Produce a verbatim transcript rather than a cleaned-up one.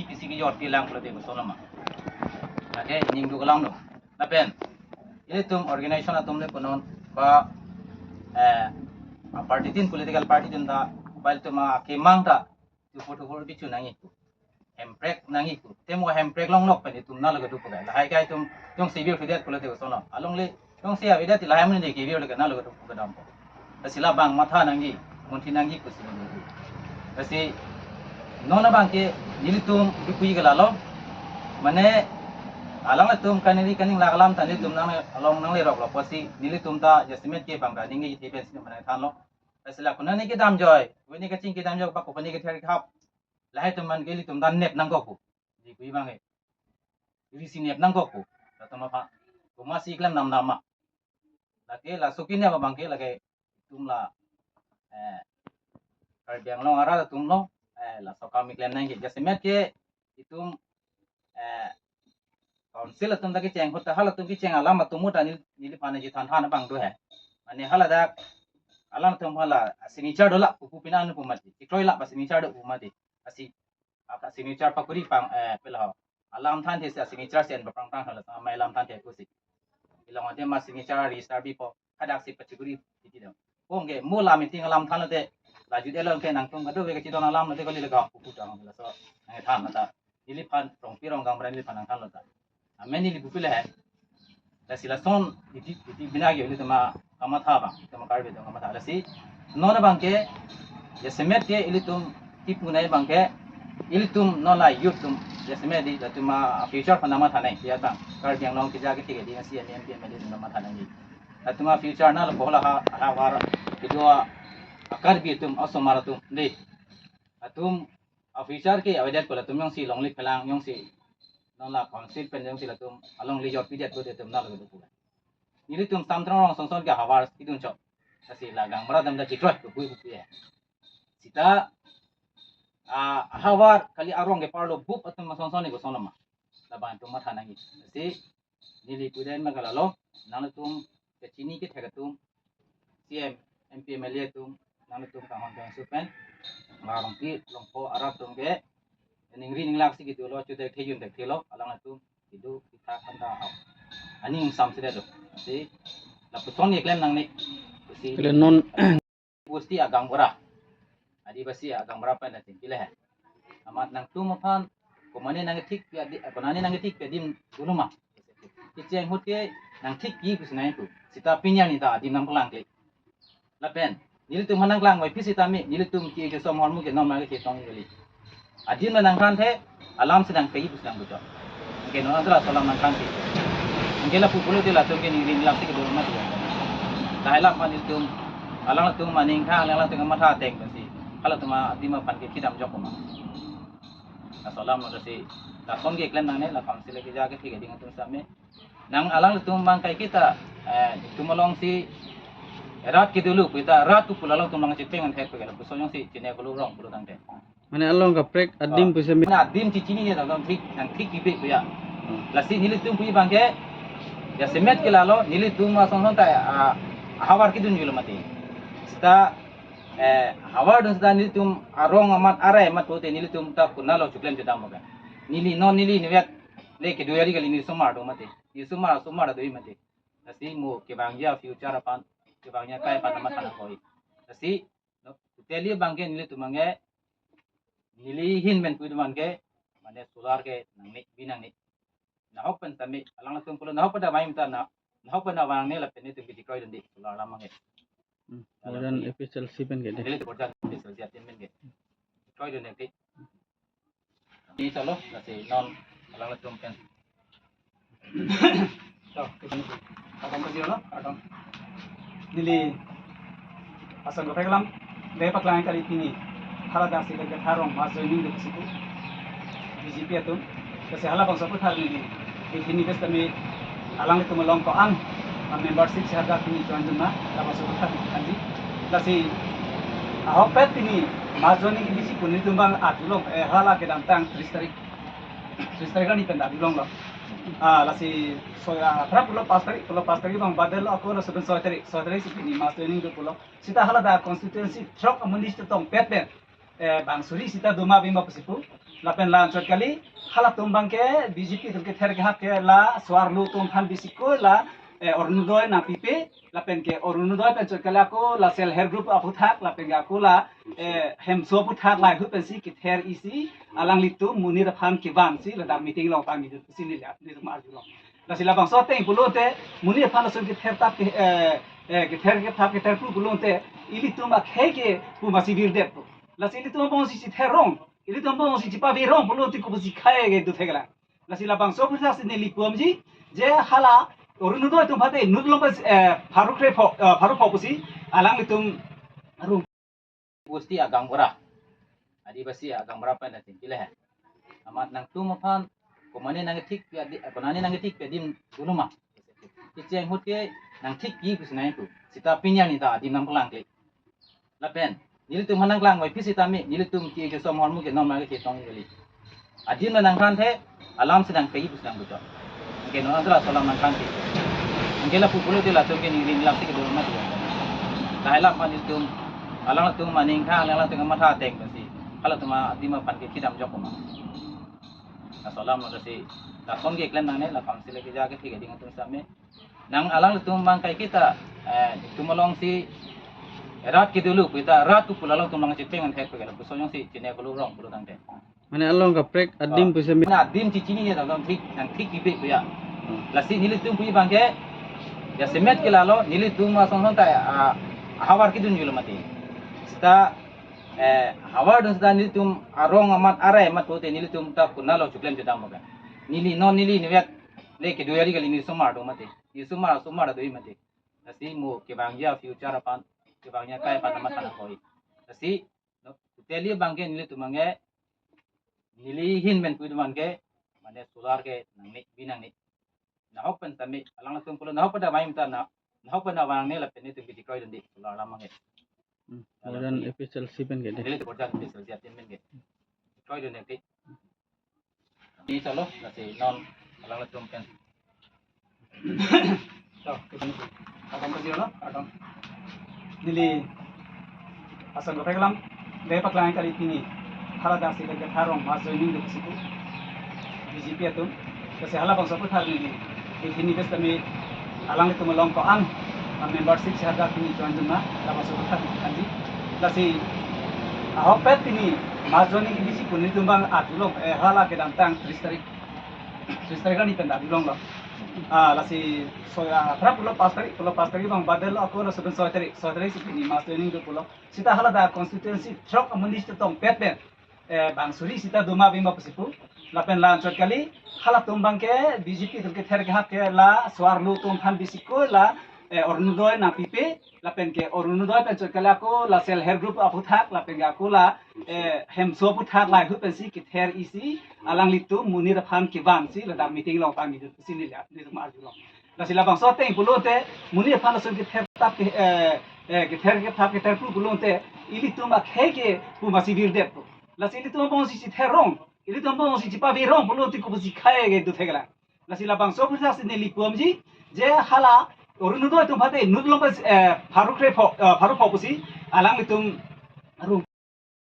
P C kejor pilang pulote koson ma. Lake ning duk alam do. Lapen ilitum organization atum le konon ba, eh, party tin, political party tin ta, ba ilitum akemang ta thupur thupur bichu nangji pu, hemprek nangji pu. Te mo hemprek longlok pen itum nalo kedo pu ke. Lahai ke itum jongsi biu thudet pulote koson. Alongle jongsi avedet lahai amonit ke biu le ke nalo kedo pu kedam pu. Lasi labang matha nangji, munthi nangji pusi nangji. Lasi non abang ke nelitum dukui ke lalo. Mane alanglitum kaningri kaningla alam ta nelitum nang along nanglerok lo pusi nelitum ta jasemet ke bang kaningri the pensi mane thanlo. Lasi la konane kedam joi, wene kaching kedam joi, ba kopane kether hap. Lahai atum man ke ilitum ta nep nangkok pu. Dikui abang ke. Risi nep nangkok pu. Latum aphan. Komatsi klem nam nam ma. Lake laso kine abang ke lake itum la, eh, Karbi Anglong arat atum lo, eh, laso kam klem nangji. Jasemet ke itum, eh, council atum ta kecheng ahut ta halatum kecheng alam atum ta neli, neliphan ji than than abang do he. Mane hala dak alam atum hala signature do la pu pu pini anu pu mati. Tikroi la ba signature do pu mati. Lasi apa signature pakuri pang, eh, pela ho. Alam thanthe si signature sen ba prang prang hala amei alam thanthe pusi. Ilong ade ma signature register bipo. Hadak si pachikuri titi dam. Kong ke mo la meeting alam thanlo te. La jut elong ke nangtum kado ke chidon alam lo te kali lega pu pu dam laso. Nang than ta. Neliphan Rongpi Ronghang bran neliphan nang thanlo ta. Amen neli pupi le he. Lasi lason iti iti bina ke ilitum akamatha ba, itum Karbi atum akamatha. Lasi non abang ke jasemet ke ilitum kipu nai abang ke ilitum non la youth atum jasemet di latum afuture aphan matha nai ya tang. Karbi Anglong keja kethe ke di si M M P M L A atum matha nangji. Latum afuture nalo bola ha ha war kedua Karbi atum asomar atum di. Latum afuture ke avedet pu latum jongsi longle phelang jongsi non la council pen jongsi latum alongle jor pidet pu atum nalo kedo pu. Nelitum Samtrong Rong Sonson ke ahavar kedun chok. Lasi la gaonbura atum ta chikroi pu pu pu ya. Sita, ah, ahavar kali arong ke parlo bup atum Sonson ni koson ma. Labang atum matha nangji. Lasi neli puden ma ke lalo, nangtum kechini kethek atum, C M, M P, M L A atum, nangtum kanghon kangsu pen, Rongpi Rongpho arat atum ke, ningri ninglak si kedo lo, chudet thejun det thelo, alangtum kedo kita kanta hau. Aning sam sida do. Si, lapuson ye klem nangne. Si, kali non Bosti agaonbura. Adivasi agaonbura pen atin kile he. Amat nangtum aphan, komane nangkethik pi adim, konane nangkethik pi adim dulu ma. Kecheng ahut ke nangthik pi pusi nangpu. Sita pini arni ta adim nangpaklangkle. Lapen, nelitum aphan nangklang vai pi sitame, nelitum ke jo som hormu ke normal ke tong kali. Adim ma nangthan the, alam si nangpei pusi nangpuchot. Anke non antara alam nangthan the. Anke lapu pulote latum ke ningri ninglak si kedo mati. Lahai alam aphan nelitum, alangtum aning tha, alangtum matha ateng pensi. Halatum adim aphan ke kedam jok ma. Laso alam lo si, lason ke klem nangne, la council keja kethe keding atum same. Nang alangtum abang kai kita, eh, itum along si rat kedulu, kita rat tu pulo alangtum lang chepeng an thek pegel, puso jongsi chine kulu rong kulu tangte. Mane along kaprek adim, oh, pusi mi- Mane adim chechinine ta nangthik, nangthik kibe kuya. Hmm. Lasi nelitum pu abang ke, jasemet ke lalo, nelitum asong song ta, ah, ahavar kedun julo mati. Sita, eh, ahavar dun sita nelitum arong amat arai amat pute nelitum ta kunalo chuklem chedam moga. Neli non neli nivet le kedo yari kali, neli somar do mati. Neli somar, somar do mati. Lasi mo kevangji afuture aphan, kevangji akai aphan amat aphan koi. Lasi, no, totally abang ke nelitum abang ke, neli ahin pen pu atum abang ke, mane solar ke nangne, bi nangne. Nahok pen tame, alangtum pulo nahok pen damai mita na, nahok pen abang ne lapen nelitum ke chikroi dun di, solar alam abang ke. Hmm, modern A P H L C pen ke de. Neli borjan A P H L C atin pen ke. Chikroi dun di. Ni chalo, lasi non alangtum pen. To, kardom kardom. Neli asal ko peglam, le paklang kali pini. Hala dak si ke tharong mass joining do pusi pu. B J P atum. Lasi halabangso aputhak neli. Pini bes kami alangtum along ko-an, ah, membership si hadak pini join dun ma, labangso aputhak neli thanji. Lasi ahokpet pini mass joining kebi si pu nelitum abang adulong, eh, hala kedamtang tris tarik. Tris tarik arni pen adulong lo. Ah, lasi so, ah, pura pulo pas tarik, pulo pas tarik abang badel lo ako lo seben soi tarik, soi tarik si pini mass joining do pulo. Sita hala dak constituency throk amonit chetongpet pen. eh, bang suri sita doma bima pusi pu. Lapen la anchot kali, halatum abangke B J P atum kether kehap ke la so-arlo atum aphan bisiko la, eh, Orunodoi nangpipe, lapen ke Orunodoi pen chot kali ako la self help group aphuthak, lapen ke ako la, eh, hemso aphuthak lahai ahut pensi kether isi, alanglitum monit aphan kevansi ladak meeting along pangni pusi neli, nelitum arjulong. Lasi labangso ateng pulote, monit aphan lason kether tap ke, eh, eh, kether kethap kether pu pulote, ilitum akhei ke pu masi virdetpo. Lasi ilitum abang si chither rong, ilitum abang si chipavirong pulote kopusi khei ke do theklang. Lasi labangso aphuthak si neli pu-amji, je hala Orunodoi atum aphan te inut along pas, eh, pharo krepho, eh, pharo pho pusi, alanglitum rum. Bosti agaonbura, Adivasi agaonbura pen atin kile he. Amat nangtum aphan, komane nangthik pi adi, konane nangthik pi adim dulu ma. Kecheng ahut ke nangthik pi pusi nangpu. Sita pini arni ta adim nangpaklangkle. Lapen, nelitum aphan nangklang vai pi sitame, nelitum ke kesom hormu ke nom lagi ketong kali. Adim nangthan the, alam si nangpei pusi nangpuchot. Anke non antara so alam nangthan the. Anke lapu pulote latum ke ningri lam si kedo mati. Lahai lam aphan nelitum, alangtum aning tha, alangtum matha ateng pensi. Halatum adim aphan ke kedam jok ma. Laso alam lo si, lason keklem nangne, la council keja kethik ading atum same. Nang alanglitum abang kaiketa, eh, itum along si rat kedulu, kita rat tu pula alangtum along chepeng an thek pegala, puson jongsi chine kulu rong kulu tangte. Mane along kaprek adim, ah, pusi mi- na adim chichini ya, along thik, nangthik ibe kuya. Hmm. Lasi nelitum pu abangke, jasemet ke lalo, nelitum asong song ta, ah, havar kedun julo mati. Sita, eh, havar dun sita nelitum arong amat arai amat pute nelitum ta kunalo chuklem chedam boga. Neli non neli nivet le kedo yari kali, neli osomar do mati. Neli osomar, osomar do mati. Lasi mo kevangji afuture aphan, kevangji akai aphan amat aphan akoi. Lasi, no, totally abangke nelitum abangke, neli ahin pen pu abangke, mane solar ke nangne, bi nangne. Nahok pen tame, alangtum pulo nahok pen damai ta na, nahok pen vangne lapen nelitum ke dikroidunde, solar alam abangke. Hmm, modern F H L C pen ke de. Neli modern F H L C atin pen ke. Dikroidunde. Ni chalo, lasi non alangtum pen. To, kardom kardom. Neli asal kaprek alam, de paklang kali pini. Hala dak si kether rong mass joining do pusi pu. B J P atum. Lasi halabangso aphuthak neli. Di hini bes kami alanglitum along ko-an, ah, membership si hadak pini join dun ma, labangso aphuthak neli thanji. Lasi ahokpet pini mass joining ke bisi pu nelitum abang arjulong, eh, hala kedamtang tris tarik. Tris tarik arni pen arjulonglo. Ah, lasi so, ah, phrap pulo pas tarik, pulo pas tarik abang badel lo ako laso pen soi tarik, soi tarik si pini mass joining do pulo. Sita hala dak constituency throk amonit chetongpet pen, eh, bang suri sita doma bima pusi pu. Lapen la anchot kali, halatum abangke B J P atum kether kehap ke la so-arlo atum aphan bisiko la, eh, Orunodoi nangpipe, lapen ke Orunodoi pen chot kali ako la self help group aphuthak, lapen ke ako la, eh, hemso aphuthak lahai ahut pensi kether isi, alanglitum monit aphan kevansi ladak meeting along pangni do pusi neli, nelitum arjulong. Lasi labangso ateng pulote, monit aphan lason kether tap ke, eh, eh, kether kethap kether pu pulote, ilitum akhei ke pu masi virdetpo. Lasi ilitum abang si chither rong, ilitum abang si chipavirong pulote kopusi khei ke do theklang. Lasi labangso aphuthak si neli pu-amji, je hala Orunodoi atum aphan te inut along pas, eh, pharo krepho, eh, pharo pho pusi, alanglitum rum.